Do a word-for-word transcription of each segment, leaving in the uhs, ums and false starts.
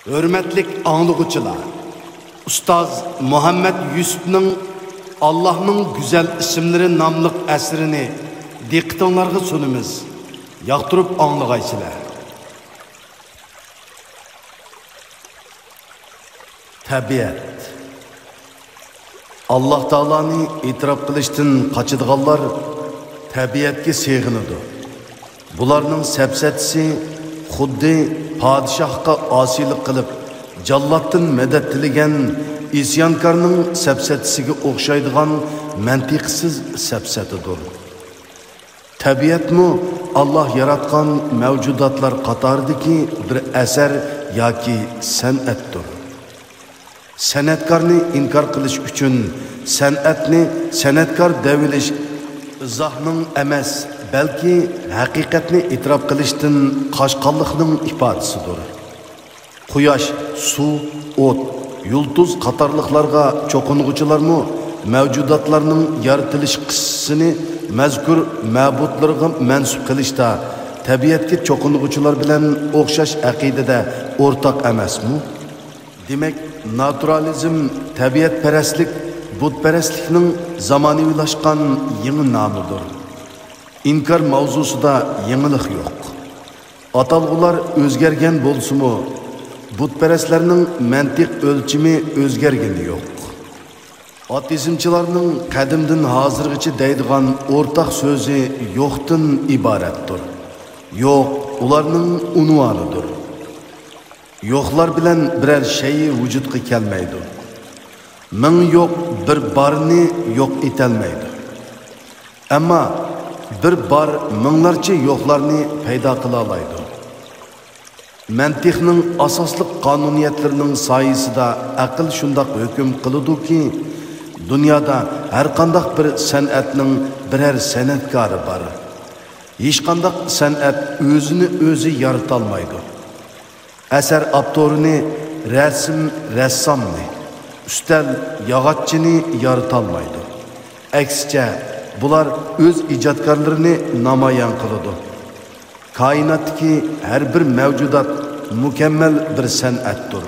ھۆرمەتلىك ئاڭلىغۇچىلار، ئۇستاز مۇھەممەد يۈسۈپنىڭ «ئاللاھنىڭ گۈزەل ئىسىملىرى» ناملىق ئەسىرىنى دىققىتىڭلارغا سۇنىمىز. ياقتۇرۇپ ئاڭلىغايسىلەر. تەبىئەت. ئاللاھ تائالانى ئېتىراپ قىلىشتىن قاچىدىغانلار تەبىئەتكە سېغىنىدۇ. بۇلارنىڭ سەپسەتىسى خۇددى پادىشاھقا ئاسىيلىق قىلىپ، جاللاتتىن مەدەت تىلىگەن ئىسيانكارنىڭ سەپسەتىسىگە ئوخشايدىغان مەنتىقسىز سەپسەتىدۇر. تەبىئەتمۇ ئاللاھ ياراتقان مەۋجۇداتلار قاتارىدىكى بىر ئەسەر ياكى سەنئەتتۇر. سەنئەتكارنى ئىنكار قىلىش ئۈچۈن سەنئەتنى سەنئەتكار دەۋېلىش ئىزاھنىڭ ئەمەس، بەلكى ھەقىقەتنى ئېتىراپ قىلىشتىن قاچقانلىقنىڭ ئىپادىسىدۇر. قۇياش، سۇ، ئوت، يۇلتۇز قاتارلىقلارغا چوقۇنغۇچىلارمۇ مەۋجۇداتلارنىڭ يارىتىلىش قىسسىسىنى مەزكۇر مەبۇدلىرىغا مەنسۇپ قىلىشتا تەبىئەتكە چوقۇنغۇچىلار بىلەن ئوخشاش ئەقىدىدە ئورتاق ئەمەسمۇ؟ دېمەك، ناتۇرالىزم تەبىئەتپەرەسلىك، بۇتپەرەسلىكنىڭ زامانىۋىلاشقان يېڭى نامىدۇر. ئىنكار ماۋزۇسىدا يېڭىلىق يوق. ئاتالغۇلار ئۆزگەرگەن بولسىمۇ، بۇتپەرەسلەرنىڭ مەنتىق ئۆلچىمى ئۆزگەرگىنى يوق. ئاتېئىزمچىلارنىڭ قەدىمدىن ھازىرغىچە دەيدىغان ئورتاق سۆزى يوقتىن ئىبارەتتۇر. يوق ئۇلارنىڭ ئۇنۋانىدۇر. يوقلار بىلەن بىرەر شەيئى ۋۇجۇدقا كەلمەيدۇ. مىڭ يوق بىر بارنى يوق ئېتەلمەيدۇ. ئەمما بىر بار مىڭلارچە يوقلارنى پەيدا قىلالايدۇ. مەنتىقنىڭ ئاساسلىق قانۇنىيەتلىرىنىڭ سايىسىدا ئەقىل شۇنداق ھۆكۈم قىلىدۇكى، دۇنيادا ھەرقانداق بىر سەنئەتنىڭ بىرەر سەنئەتكارى بار. ھېچقانداق سەنئەت ئۆزىنى ئۆزى يارىتالمايدۇ. ئەسەر ئاپتورىنى، رەسىم رەسسامنى، ئۈستەل ياغاچچىنى يارىتالمايدۇ. ئەكسىچە، بۇلار ئۆز ئىجادكارلىرىنى نامايان قىلىدۇ. كائىناتتىكى ھەر بىر مەۋجۇدات مۇكەممەل بىر سەنئەتتۇر.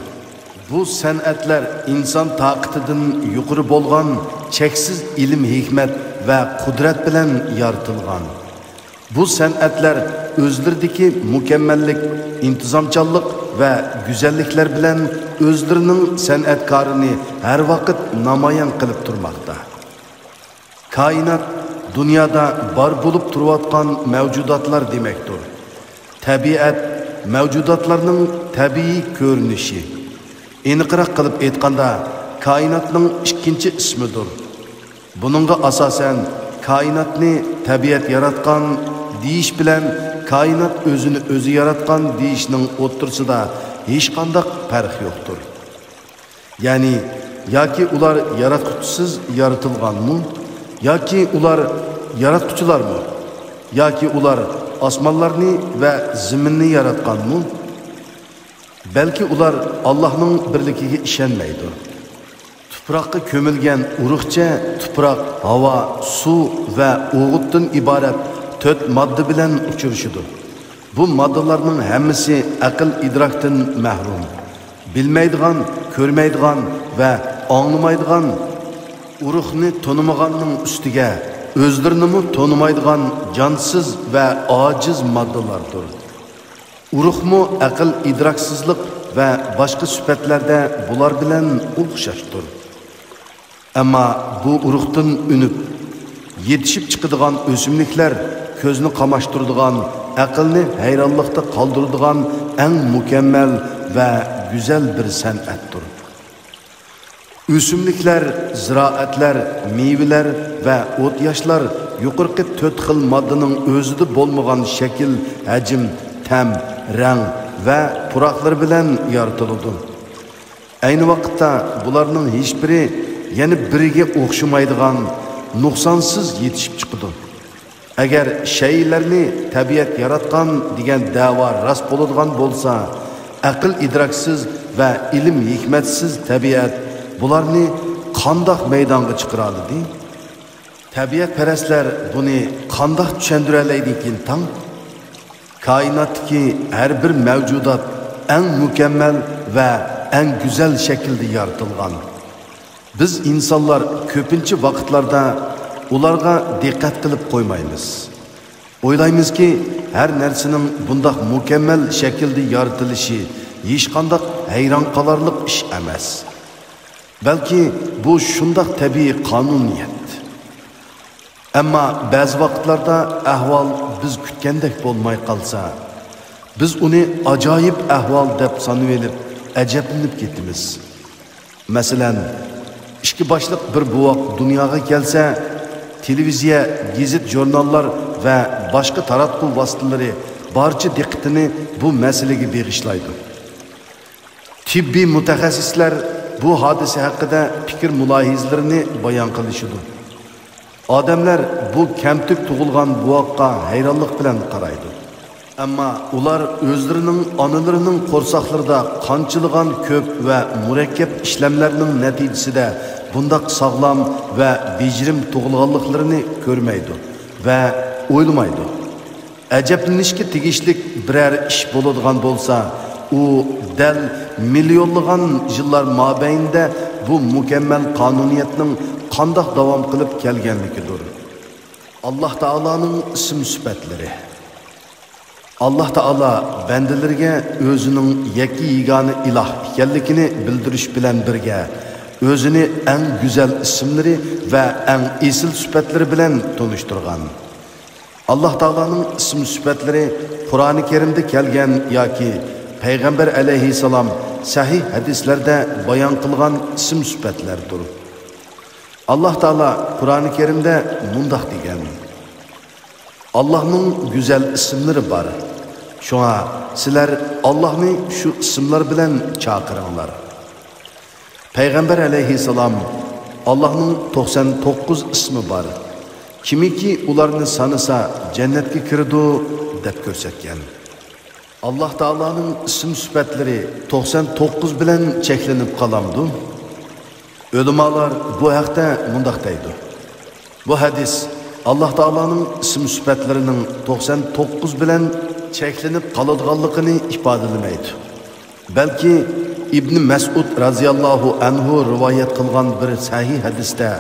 بۇ سەنئەتلەر ئىنسان تاقىتىدىن يۇقىرى بولغان چەكسىز ئىلىم-ھېكمەت ۋە قۇدرەت بىلەن يارىتىلغان. بۇ سەنئەتلەر ئۆزلىرىدىكى مۇكەممەللىك، ئىنتىزامچانلىق ۋە گۈزەللىكلەر بىلەن ئۆزلىرىنىڭ سەنئەتكارىنى ھەر ۋاقىت نامايان قىلىپ تۇرماقتا. كائىنات دۇنيادا بار بولۇپ تۇرۇۋاتقان مەۋجۇداتلار دېمەكتۇر. تەبىئەت مەۋجۇداتلارنىڭ تەبىئىي كۆرۈنۈشى. ئېنىقراق قىلىپ ئېيتقاندا، كائىناتنىڭ ئىككىنچى ئىسمىدۇر. بۇنىڭغا ئاساسەن، كائىناتنى تەبىئەت ياراتقان دېيىش بىلەن كائىنات ئۆزىنى ئۆزى ياراتقان دېيىشنىڭ ئوتتۇرىسىدا ھېچقانداق پەرق يوقتۇر. يەنى، ياكى ئۇلار ياراتقۇچىسىز يارىتىلغانمۇ؟ ياكى ئۇلار ياراتقۇچىلارمۇ؟ ياكى ئۇلار ئاسمانلارنى ۋە زېمىننى ياراتقانمۇ؟ بەلكى ئۇلار ئاللاھنىڭ بىرلىكىگە ئىشەنمەيدۇ. تۇپراققا كۆمۈلگەن ئۇرۇقچە تۇپراق، ھاۋا، سۇ ۋە ئوغۇتتىن ئىبارەت تۆت ماددا بىلەن ئۇچرىشىدۇ. بۇ ماددىلارنىڭ ھەممىسى ئەقىل-ئىدراكتىن مەھرۇم. بىلمەيدىغان، كۆرمەيدىغان ۋە ئاڭلىمايدىغان، ئۇرۇقنى تونۇمىغاننىڭ ئۈستىگە ئۆزلىرىنىمۇ تونۇمايدىغان جانسىز ۋە ئاجىز ماددىلاردۇر. ئۇرۇقمۇ ئەقىل-ئىدراكسىزلىق ۋە باشقا سۈپەتلەردە بۇلار بىلەن ئوخشاشتۇر. ئەمما بۇ ئۇرۇقتىن ئۈنۈپ، يېتىشىپ چىقىدىغان ئۆسۈملۈكلەر كۆزنى قاماشتۇرىدىغان، ئەقىلنى ھەيرانلىقتا قالدۇرىدىغان ئەڭ مۇكەممەل ۋە گۈزەل بىر سەنئەتتۇر. ئۆسۈملۈكلەر، زىرائەتلەر، مېۋىلەر ۋە ئوتياشلار يۇقىرىقى تۆت خىل ماددىنىڭ ئۆزىدە بولمىغان شەكىل، ھەجىم، تەم، رەڭ ۋە پۇراقلىرى بىلەن يارىتىلىدۇ. ئەينى ۋاقىتتا بۇلارنىڭ ھېچبىرى يەنە بىرىگە ئوخشىمايدىغان، نۇقسانسىز يېتىشىپ چىقىدۇ. ئەگەر شەيئىلەرنى تەبىئەت ياراتقان دېگەن دەۋا راست بولىدىغان بولسا، ئەقىل-ئىدراكسىز ۋە ئىلىم-ھېكمەتسىز تەبىئەت بۇلارنى قانداق مەيدانغا چىقىرالىدى؟ تەبىئەتپەرەسلەر بۇنى قانداق چۈشەندۈرەلەيدىكىن تاڭ؟ كائىناتتىكى ھەر بىر مەۋجۇدات ئەڭ مۇكەممەل ۋە ئەڭ گۈزەل شەكىلدە يارىتىلغان. بىز ئىنسانلار كۆپىنچە ۋاقىتلاردا ئۇلارغا دىققەت قىلىپ قويمايمىز. ئويلايمىزكى، ھەر نەرسىنىڭ بۇنداق مۇكەممەل شەكىلدە يارىتىلىشى ھېچقانداق ھەيران قالارلىق ئىش ئەمەس. بەلكى بۇ شۇنداق تەبىئىي قانۇنىيەت. ئەمما بەزى ۋاقىتلاردا ئەھۋال بىز كۈتكەندەك بولماي قالسا، بىز ئۇنى ئاجايىپ ئەھۋال دەپ سانىۋېلىپ ئەجەبلىنىپ كېتىمىز. مەسىلەن، ئىككى باشلىق بىر بوۋاق دۇنياغا كەلسە، تېلېۋىزىيە، گېزىت-ژۇرناللار ۋە باشقا تاراتقۇ ۋاسىتىلىرى بارچە دىققىتىنى بۇ مەسىلىگە بېغىشلايدۇ. تېببىي مۇتەخەسسىسلەر بۇ ھادىسە ھەققىدە پىكىر-مۇلاھىزىلىرىنى بايان قىلىشىدۇ. ئادەملەر بۇ كەمتۈك تۇغۇلغان بوۋاققا ھەيرانلىق بىلەن قارايدۇ. ئەمما ئۇلار ئۆزلىرىنىڭ ئانىلىرىنىڭ قورساقلىرىدا قانچىلىغان كۆپ ۋە مۇرەككەپ ئىشلەملەرنىڭ نەتىجىسىدە بۇنداق ساغلام ۋە بېجىرىم تۇغۇلغانلىقلىرىنى كۆرمەيدۇ ۋە ئويلىمايدۇ. ئەجەبلىنىشكە تېگىشلىك بىرەر ئىش بولىدىغان بولسا، ئۇ دەل مىليونلىغان يىللار مابەينىدە بۇ مۇكەممەل قانۇنىيەتنىڭ قانداق داۋام قىلىپ كەلگەنلىكىدۇر. ئاللاھ تائالانىڭ ئىسىم-سۈپەتلىرى. ئاللاھ تائالا بەندىلىرىگە ئۆزىنىڭ يەككە-يېگانە ئىلاھ ئىكەنلىكىنى بىلدۈرۈش بىلەن بىرگە، ئۆزىنى ئەڭ گۈزەل ئىسىملىرى ۋە ئەڭ ئېسىل سۈپەتلىرى بىلەن تونۇشتۇرغان. ئاللاھ تائالانىڭ ئىسىم-سۈپەتلىرى قۇرئانى كەرىمدە كەلگەن ياكى پەيغەمبەر ئەلەيھىسسالام سەھىھ ھەدىسلەردە بايان قىلغان ئىسىم-سۈپەتلەردۇر. ئاللاھ تائالا قۇرئانى كەرىمدە مۇنداق دېگەن: «ئاللاھنىڭ گۈزەل ئىسىملىرى بار. شۇڭا سىلەر ئاللاھنى شۇ ئىسىملار بىلەن چاقىرىڭلار.» پەيغەمبەر ئەلەيھىسسالام: «ئاللاھنىڭ توقسان توققۇز ئىسمى بار. كىمكى ئۇلارنى سانىسا، جەننەتكە كىرىدۇ» دەپ كۆرسەتكەن. ئاللاھ تائالانىڭ ئىسىم-سۈپەتلىرى توقسان توققۇز بىلەن چەكلىنىپ قالامدۇ؟ ئۆلىمالار بۇ ھەقتە مۇنداق دەيدۇ: بۇ ھەدىس ئاللاھ تائالانىڭ ئىسىم-سۈپەتلىرىنىڭ توقسان توققۇز بىلەن چەكلىنىپ قالىدىغانلىقىنى ئىپادىلىمەيدۇ. بەلكى ئىبنى مەسئۇد رازىياللاھۇ ئەنھۇ رىۋايەت قىلغان بىر سەھىھ ھەدىستە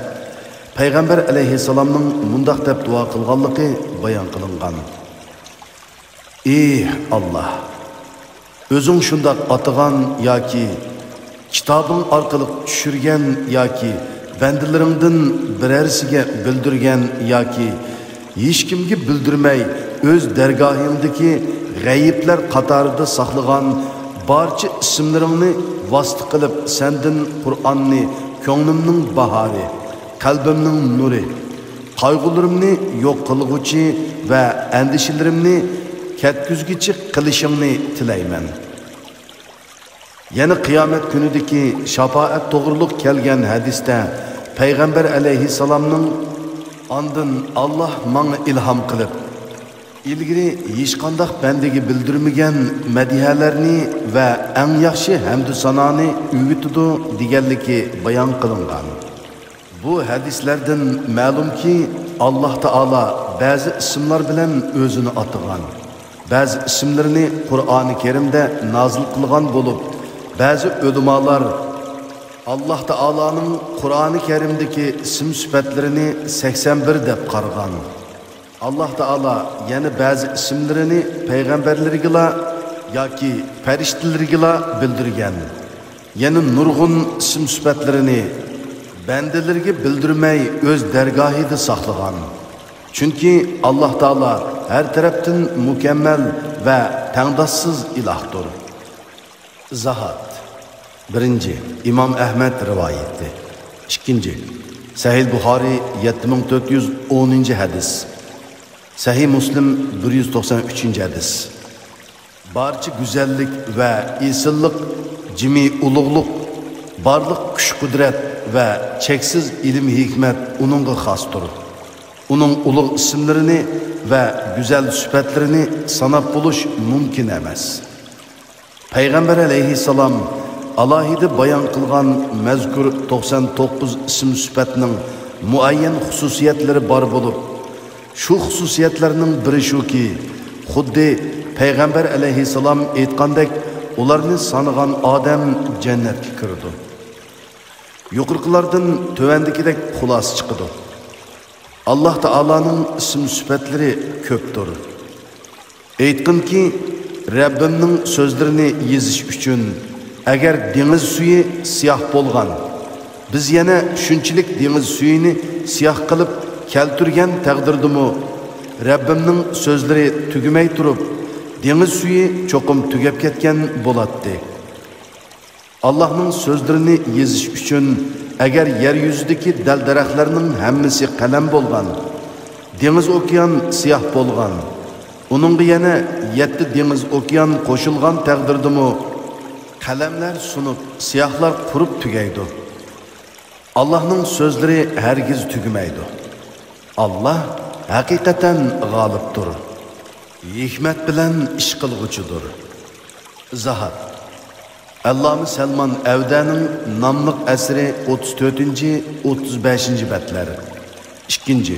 پەيغەمبەر ئەلەيھىسسالامنىڭ مۇنداق دەپ دۇئا قىلغانلىقى بايان قىلىنغان: «ئى ئاللاھ، ئۆزۈڭ شۇنداق ئاتىغان ياكى كىتابىڭ ئارقىلىق چۈشۈرگەن ياكى بەندىلىرىڭدىن بىرەرسىگە بىلدۈرگەن ياكى ھېچكىمگە بىلدۈرمەي ئۆز دەرگاھىڭدىكى غەيىبلەر قاتارىدا ساقلىغان بارچە ئىسىملىرىڭنى ۋاسىتە قىلىپ سەندىن قۇرئاننى كۆڭلۈمنىڭ باھارى، قەلبىمنىڭ نۇرى، قايغۇلىرىمنى يوق قىلغۇچى ۋە ئەندىشىلىرىمنى كەتكۈزگۈچى قىلىشىڭنى تىلەيمەن.» يەنە قىيامەت كۈنىدىكى شاپائەت توغرۇلۇق كەلگەن ھەدىستە پەيغەمبەر ئەلەيھىسسالامنىڭ: «ئاندىن ئاللاھ ماڭا ئىلھام قىلىپ، ئىلگىرى ھېچقانداق بەندىگە بىلدۈرمىگەن مەدھىيەلەرنى ۋە ئەڭ ياخشى ھەمدۇ سانانى ئۆگىتىدۇ» دېگەنلىكى بايان قىلىنغان. بۇ ھەدىسلەردىن مەلۇمكى، ئاللاھ تائالا بەزى ئىسىملار بىلەن ئۆزىنى ئاتىغان، بەزى ئىسىملىرىنى قۇرئانى كەرىمدە نازىل قىلغان بولۇپ، بەزى ئۆلىمالار ئاللاھ تائالانىڭ قۇرئانى كەرىمدىكى ئىسىم سۈپەتلىرىنى سەكسەن بىر دەپ قارىغان. ئاللاھ تائالا يەنە بەزى ئىسىملىرىنى پەيغەمبەرلىرىگىلا ياكى پەرىشتىلىرىگىلا بىلدۈرگەن. يەنە نۇرغۇن ئىسىم سۈپەتلىرىنى بەندىلىرىگە بىلدۈرمەي ئۆز دەرگاھىدا ساقلىغان. چۈنكى ئاللاھ تائالا ھەر تەرەپتىن مۇكەممەل ۋە تەڭداشسىز ئىلاھتۇر. ئىزاھات. بىرىنچى، ئىمام ئەھمەد رىۋايىتى. ئىككىنچى، سەھىھ بۇخارىي، يەتتە مىڭ تۆت يۈز ئونىنچى ھەدىس. سەھىھ مۇسلىم، بىر يۈز توقسان ئۈچىنچى ھەدىس. بارچە گۈزەللىك ۋە ئېسىللىق، جىمى ئۇلۇغلۇق، بارلىق كۈچ-قۇدرەت ۋە چەكسىز ئىلىم-ھېكمەت ئۇنىڭغا خاستۇر. ئۇنىڭ ئۇلۇغ ئىسىملىرىنى ۋە گۈزەل سۈپەتلىرىنى ساناپ بولۇش مۇمكىن ئەمەس. پەيغەمبەر ئەلەيھىسسالام ئالاھىدە بايان قىلغان مەزكۇر توقسان توققۇز ئىسىم سۈپەتنىڭ مۇئەييەن خۇسۇسىيەتلىرى بار بولۇپ، شۇ خۇسۇسىيەتلەرنىڭ بىرى شۇكى، خۇددى پەيغەمبەر ئەلەيھىسسالام ئېيتقاندەك، ئۇلارنى سانىغان ئادەم جەننەتكە كىرىدۇ. يۇقىرىقىلاردىن تۆۋەندىكىدەك خۇلاسە چىقىدۇ. ئاللاھ تائالانىڭ ئىسىم-سۈپەتلىرى كۆپتۇر. ئېيتقىنكى، رەببىمنىڭ سۆزلىرىنى يېزىش ئۈچۈن، ئەگەر دېڭىز سۈيى سىياھ بولغان، بىز يەنە شۇنچىلىك دېڭىز سۈيىنى سىياھ قىلىپ كەلتۈرگەن تەقدىردىمۇ، رەببىمنىڭ سۆزلىرى تۈگىمەي تۇرۇپ، دېڭىز سۈيى چوقۇم تۈگەپ كەتكەن بولاتتى. ئاللاھنىڭ سۆزلىرىنى يېزىش ئۈچۈن، ئەگەر يەر يۈزىدىكى دەل-دەرەخلەرنىڭ ھەممىسى قەلەم بولغان، دېڭىز ئوكيان سىياھ بولغان، ئۇنىڭغا يەنە يەتتە دېڭىز ئوكيان قوشۇلغان تەقدىردىمۇ، قەلەملەر سۇنۇپ، سىياھلار قۇرۇپ تۈگەيدۇ. ئاللاھنىڭ سۆزلىرى ھەرگىز تۈگىمەيدۇ. ئاللاھ ھەقىقەتەن غالىبتۇر، ھېكمەت بىلەن ئىش قىلغۇچىدۇر. ئىزاھات. ئەللامە سەلمان ئەۋدەنىڭ ناملىق ئەسىرى، ئوتتۇز تۆتىنچى، ئوتتۇز بەشىنچى بەتلەر. ئىككىنچى،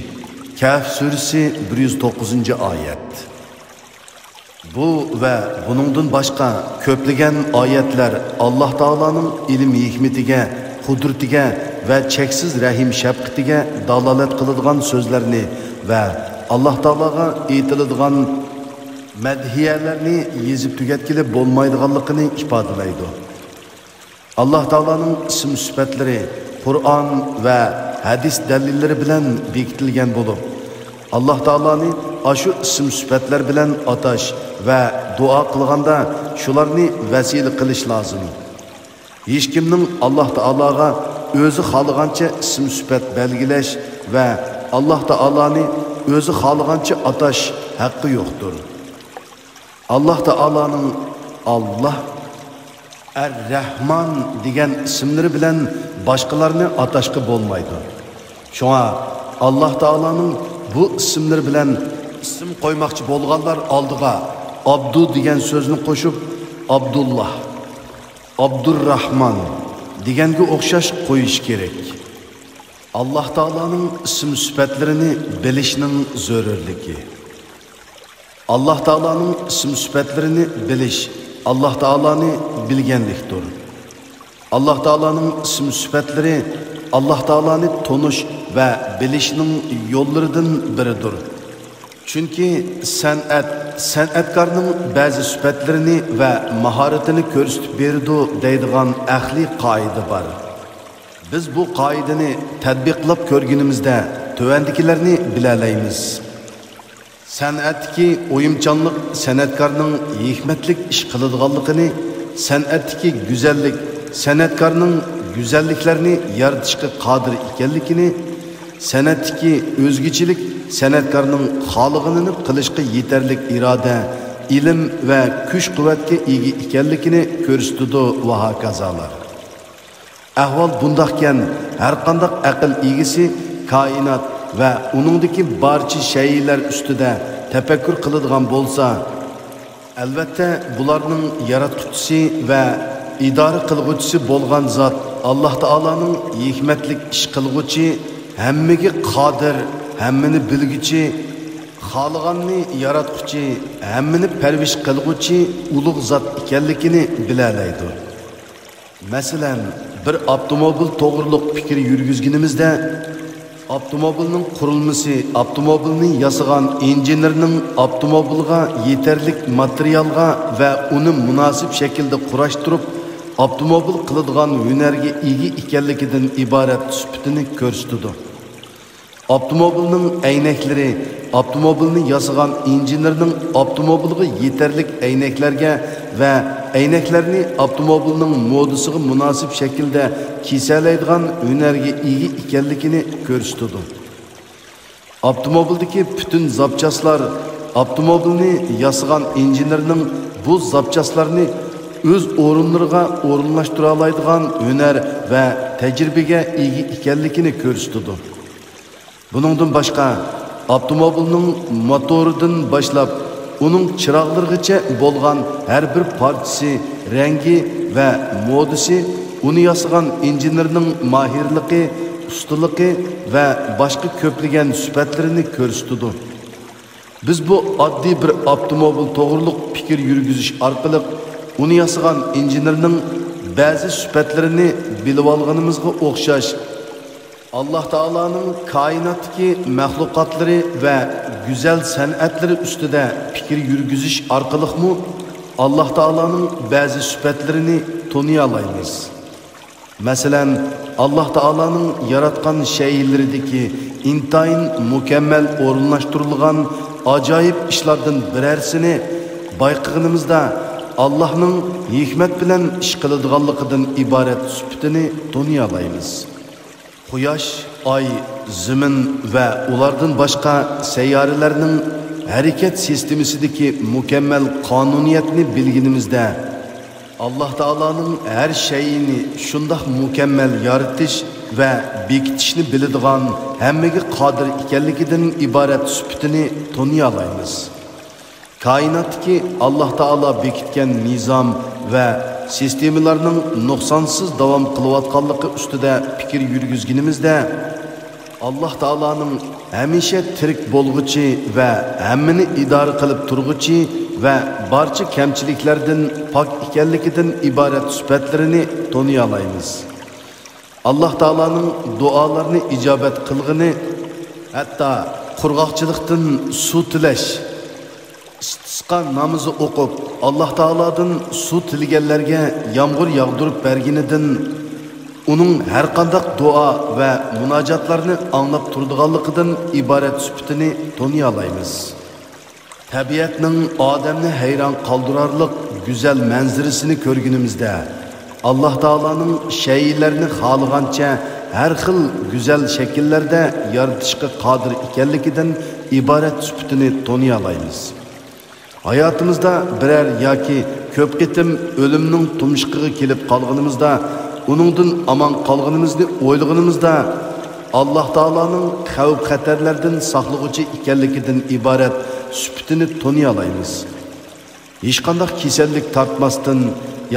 كەھف سۈرىسى، بىر يۈز توققۇزىنچى ئايەت. بۇ ۋە بۇنىڭدىن باشقا كۆپلىگەن ئايەتلەر ئاللاھ تائالانىڭ ئىلىم ھېكمىتىگە، قۇدرىتىگە ۋە چەكسىز رەھىم شەپقىتىگە دالالەت قىلىدىغان سۆزلەرنى ۋە ئاللاھ تائالاغا ئېيتىلىدىغان مەدھىيەلەرنى يېزىپ تۈگەتكىلى بولمايدىغانلىقىنى ئىپادىلەيدۇ. ئاللاھ تائالانىڭ ئىسىم-سۈپەتلىرى قۇرئان ۋە ھەدىس دەلىللىرى بىلەن بېكىتىلگەن بولۇپ، ئاللاھ تائالانى ئاشۇ ئىسىم-سۈپەتلەر بىلەن ئاتاش ۋە دۇئا قىلغاندا شۇلارنى ۋەسىلە قىلىش لازىم. ھېچكىمنىڭ ئاللاھ تائالاغا ئۆزى خالىغانچە ئىسىم-سۈپەت بەلگىلەش ۋە ئاللاھ تائالانى ئۆزى خالىغانچە ئاتاش ھەققى يوقتۇر. ئاللاھ تائالانىڭ ئاللاھ، ئەر-رەھمان دېگەن ئىسىملىرى بىلەن باشقىلارنى ئاتاشقا بولمايدۇ. شۇڭا ئاللاھ تائالانىڭ بۇ ئىسىملىرى بىلەن ئىسىم قويماقچى بولغانلار ئالدىغا ئابدۇ دېگەن سۆزنى قوشۇپ، ئابدۇللاھ، ئابدۇرراھمان دېگەنگە ئوخشاش قويۇش كېرەك. ئاللاھ تائالانىڭ ئىسىم-سۈپەتلىرىنى بىلىشنىڭ زۆرۈرلۈكى. ئاللاھ تائالانىڭ ئىسىم-سۈپەتلىرىنى بىلىش ئاللاھ تائالانى بىلگەنلىكتۇر. ئاللاھ تائالانىڭ ئىسىم-سۈپەتلىرى ئاللاھ تائالانى تونۇش ۋە بىلىشنىڭ يوللىرىدىن بىرىدۇر. چۈنكى سەنئەت سەنئەتكارنىڭ بەزى سۈپەتلىرىنى ۋە ماھارىتىنى كۆرسىتىپ بېرىدۇ دەيدىغان ئەقلىي قائىدە بار. بىز بۇ قائىدىنى تەتبىقلاپ كۆرگىنىمىزدە تۆۋەندىكىلەرنى بىلەلەيمىز. سەنئەتتىكى ئويۇمچانلىق سەنئەتكارنىڭ ھېكمەتلىك ئىش قىلىدىغانلىقىنى، سەنئەتتىكى گۈزەللىك سەنئەتكارنىڭ گۈزەللىكلەرنى يارىتىشقا قادىر ئىكەنلىكىنى، سەنئەتتىكى ئۆزگىچىلىك سەنئەتكارنىڭ خالىغىنىنى قىلىشقا يېتەرلىك ئىرادە، ئىلىم ۋە كۈچ-قۇۋۋەتكە ئىگە ئىكەنلىكىنى كۆرسىتىدۇ ۋە ھاكازالار. ئەھۋال بۇنداقكەن، ھەرقانداق ئەقىل ئىگىسى كائىنات ۋە ئۇنىڭدىكى بارچە شەيئىلەر ئۈستىدە تەپەككۇر قىلىدىغان بولسا، ئەلۋەتتە، بۇلارنىڭ ياراتقۇچىسى ۋە ئىدارە قىلغۇچىسى بولغان زات ئاللاھ تائالانىڭ ھېكمەتلىك ئىش قىلغۇچى، ھەممىگە قادىر، ھەممىنى بىلگۈچى، خالىغاننى ياراتقۇچى، ھەممىنى پەرۋىش قىلغۇچى ئۇلۇغ زات ئىكەنلىكىنى بىلەلەيدۇ. مەسىلەن، بىر ئاپتوموبىل توغرۇلۇق پىكىر يۈرگۈزگىنىمىزدە، ئاپتوموبىلنىڭ قۇرۇلمىسى، ئاپتوموبىلنى ياسىغان ئىنژېنېرنىڭ ئاپتوموبىلغا يېتەرلىك ماتېرىيالغا ۋە ئۇنى مۇناسىپ شەكىلدە قۇراشتۇرۇپ، ئاپتوموبىل قىلىدىغان ھۈنەرگە ئىگە ئىكەنلىكىدىن ئىبارەت سۈپىتىنى كۆرسىتىدۇ. ئاپتوموبىلنىڭ ئەينەكلىرى ئاپتوموبىلنى ياسىغان ئىنژېنېرنىڭ ئاپتوموبىلغا يېتەرلىك ئەينەكلەرگە ۋە ئەينەكلەرنى ئاپتوموبىلنىڭ مودىسىغا مۇناسىپ شەكىلدە كېسەلەيدىغان ھۈنەرگە ئىگە ئىكەنلىكىنى كۆرسىتىدۇ. ئاپتوموبىلدىكى پۈتۈن زاپچاسلار ئاپتوموبىلنى ياسىغان ئىنژېنېرنىڭ بۇ زاپچاسلارنى ئۆز ئورۇنلىرىغا ئورۇنلاشتۇرالايدىغان ھۈنەر ۋە تەجرىبىگە ئىگە ئىكەنلىكىنى كۆرسىتىدۇ. بۇنىڭدىن باشقا، ئاپتوموبىلنىڭ موتورىدىن باشلاپ، ئۇنىڭ چىراغلىرىغىچە بولغان ھەر بىر پارچىسى، رەڭگى ۋە مودىسى ئۇنى ياسىغان ئىنژېنېرنىڭ ماھىرلىقى، ئۇستىلىقى ۋە باشقا كۆپلىگەن سۈپەتلىرىنى كۆرسىتىدۇ. بىز بۇ ئاددىي بىر ئاپتوموبىل توغرۇلۇق پىكىر يۈرگۈزۈش ئارقىلىق ئۇنى ياسىغان ئىنژېنېرنىڭ بەزى سۈپەتلىرىنى بىلىۋالغىنىمىزغا ئوخشاش، ئاللاھ تائالانىڭ كائىناتتىكى مەخلۇقاتلىرى ۋە گۈزەل سەنئەتلىرى ئۈستىدە پىكىر يۈرگۈزۈش ئارقىلىقمۇ ئاللاھ تائالانىڭ بەزى سۈپەتلىرىنى تونۇيالايمىز. مەسىلەن، ئاللاھ تائالانىڭ ياراتقان شەيئىلىرىدىكى ئىنتايىن مۇكەممەل ئورۇنلاشتۇرۇلغان ئاجايىپ ئىشلاردىن بىرەرسىنى بايقىغىنىمىزدا، ئاللاھنىڭ ھېكمەت بىلەن ئىش قىلىدىغانلىقىدىن ئىبارەت سۈپىتىنى تونۇيالايمىز. قۇياش، ئاي، زېمىن ۋە ئۇلاردىن باشقا سەييارىلەرنىڭ ھەرىكەت سىستېمىسىدىكى مۇكەممەل قانۇنىيەتنى بىلگىنىمىزدە، ئاللاھ تائالانىڭ ھەر شەيئىنى شۇنداق مۇكەممەل يارىتىش ۋە بېكىتىشنى بىلىدىغان، ھەممىگە قادىر ئىكەنلىكىدىن ئىبارەت سۈپىتىنى تونۇيالايمىز. كائىناتتىكى ئاللاھ تائالا بېكىتكەن نىزام ۋە سىستېمىلارنىڭ نۇقسانسىز داۋام قىلىۋاتقانلىقى ئۈستىدە پىكىر يۈرگۈزگىنىمىزدە، ئاللاھ تائالانىڭ ھەمىشە تىرىك بولغۇچى ۋە ھەممىنى ئىدارە قىلىپ تۇرغۇچى ۋە بارچە كەمچىلىكلەردىن پاك ئىكەنلىكىدىن ئىبارەت سۈپەتلىرىنى تونۇيالايمىز. ئاللاھ تائالانىڭ دۇئالارنى ئىجابەت قىلغىنى، ھەتتا قۇرغاقچىلىقتىن سۇ تىلەش، ئىستىسقا نامىزى ئوقۇپ، ئاللاھ تائالادىن سۇ تىلىگەنلەرگە يامغۇر ياغدۇرۇپ بەرگىنىدىن، ئۇنىڭ ھەرقانداق دۇئا ۋە مۇناجاتلارنى ئاڭلاپ تۇرىدىغانلىقىدىن ئىبارەت سۈپىتىنى تونۇيالايمىز. تەبىئەتنىڭ ئادەمنى ھەيران قالدۇرارلىق گۈزەل مەنزىرىسىنى كۆرگىنىمىزدە، ئاللاھ تائالانىڭ شەيئىلەرنى خالىغانچە ھەر خىل گۈزەل شەكىللەردە يارىتىشقا قادىر ئىكەنلىكىدىن ئىبارەت سۈپىتىنى تونۇيالايمىز. ھاياتىمىزدا بىرەر ياكى كۆپ قېتىم ئۆلۈمنىڭ تۇمشۇقىغا كېلىپ قالغىنىمىزدا، ئۇنىڭدىن ئامان قالغىنىمىزنى ئويلىغىنىمىزدا، ئاللاھ تائالانىڭ خەۋپ-خەتەرلەردىن ساقلىغۇچى ئىكەنلىكىدىن ئىبارەت سۈپىتىنى تونۇيالايمىز. ھېچقانداق كېسەللىك تارتماستىن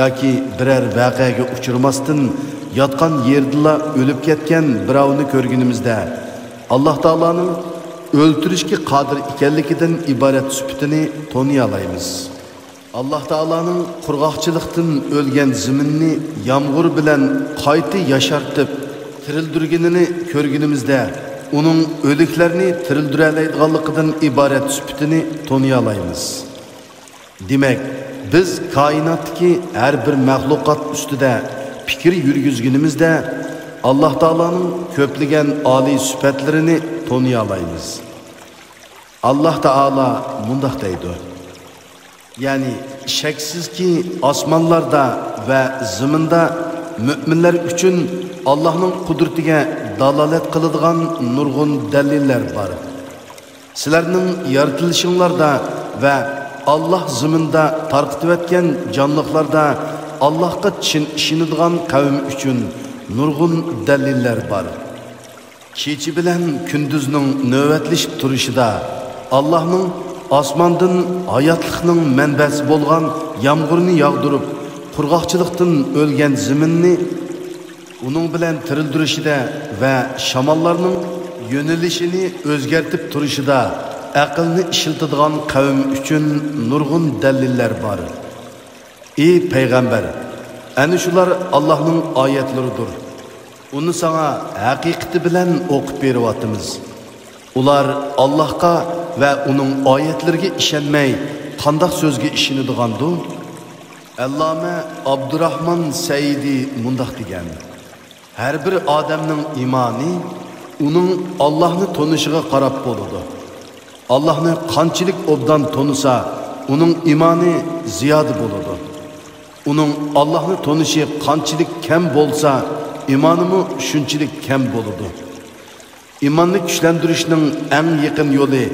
ياكى بىرەر ۋەقەگە ئۇچرىماستىن، ياتقان يېرىدىلا ئۆلۈپ كەتكەن بىراۋنى كۆرگىنىمىزدە، ئاللاھ تائالانىڭ ئۆلتۈرۈشكە قادىر ئىكەنلىكىدىن ئىبارەت سۈپىتىنى تونۇيالايمىز. ئاللاھ تائالانىڭ قۇرغاقچىلىقتىن ئۆلگەن زېمىننى يامغۇر بىلەن قايتا ياشارتىپ تىرىلدۈرگىنىنى كۆرگىنىمىزدە، ئۇنىڭ ئۆلۈكلەرنى تىرىلدۈرەلەيدىغانلىقىدىن ئىبارەت سۈپىتىنى تونۇيالايمىز. دېمەك، بىز كائىناتتىكى ھەر بىر مەخلۇقات ئۈستىدە پىكىر يۈرگۈزگىنىمىزدە، ئاللاھ تائالانىڭ كۆپلىگەن ئالىي سۈپەتلىرىنى تونۇيالايمىز. ئاللاھ تائالا مۇنداق دەيدۇ: يەنى، شەكسىزكى، ئاسمانلاردا ۋە زېمىندا مۆمىنلەر ئۈچۈن ئاللاھنىڭ قۇدرىتىگە دالالەت قىلىدىغان نۇرغۇن دەلىللەر بار. سىلەرنىڭ يارىتىلىشىڭلاردا ۋە ئاللاھ زېمىندا تارقىتىۋەتكەن جانلىقلاردا ئاللاھقا چىن ئىشىنىدىغان قەۋم ئۈچۈن نۇرغۇن دەلىللەر بار. كېچە بىلەن كۈندۈزنىڭ نۆۋەتلىشىپ تۇرۇشىدا، ئاللاھنىڭ ئاسماندىن ھاياتلىقنىڭ مەنبەسى بولغان يامغۇرنى ياغدۇرۇپ، قۇرغاقچىلىقتىن ئۆلگەن زېمىننى ئۇنىڭ بىلەن تىرىلدۈرۈشىدە ۋە شاماللارنىڭ يۆنىلىشىنى ئۆزگەرتىپ تۇرۇشىدا ئەقىلنى ئىشلىتىدىغان قەۋم ئۈچۈن نۇرغۇن دەلىللەر بار. ئى پەيغەمبەر، ئەنە شۇلار ئاللاھنىڭ ئايەتلىرىدۇر. ئۇنى ساڭا ھەقىقىتى بىلەن ئوقۇپ بېرىۋاتىمىز. ئۇلار ئاللاھقا ۋە ئۇنىڭ ئايەتلىرىگە ئىشەنمەي، قانداق سۆزگە ئىشىنىدىغاندۇ؟ ئەللامە ئابدۇراھمان سەئىدى مۇنداق دېگەن: ھەر بىر ئادەمنىڭ ئىمانى ئۇنىڭ ئاللاھنى تونۇشىغا قاراپ بولىدۇ. ئاللاھنى قانچىلىك ئوبدان تونۇسا، ئۇنىڭ ئىمانى زىيادە بولىدۇ. ئۇنىڭ ئاللاھنى تونۇشى قانچىلىك كەم بولسا، ئىمانىمۇ شۇنچىلىك كەم بولىدۇ. ئىماننى كۈچلەندۈرۈشنىڭ ئەڭ يېقىن يولى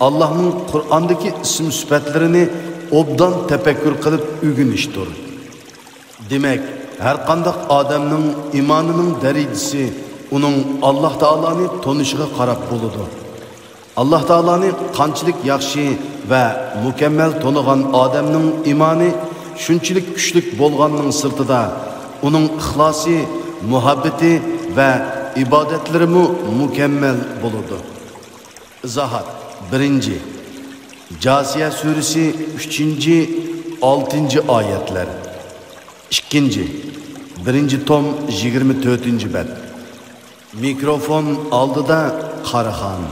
ئاللاھنىڭ قۇرئاندىكى ئىسىم-سۈپەتلىرىنى ئوبدان تەپەككۇر قىلىپ ئۆگىنىشتۇر. دېمەك، ھەرقانداق ئادەمنىڭ ئىمانىنىڭ دەرىجىسى ئۇنىڭ ئاللاھ تائالانى تونۇشىغا قاراپ بولىدۇ. ئاللاھ تائالانى قانچىلىك ياخشى ۋە مۇكەممەل تونۇغان ئادەمنىڭ ئىمانى شۇنچىلىك كۈچلۈك بولغاننىڭ سىرتىدا، ئۇنىڭ ئىخلاسى، مۇھەببىتى ۋە ئىبادەتلىرىمۇ مۇكەممەل بولىدۇ. ئىزاھات. بىرىنچى، جاسىيە سۈرىسى، ئۈچىنچى، ئالتىنچى ئايەتلەر. ئىككىنچى، بىرىنچى توم، يىگىرمە تۆتىنچى بەت. مىكروفون ئالدىدا قاراخان.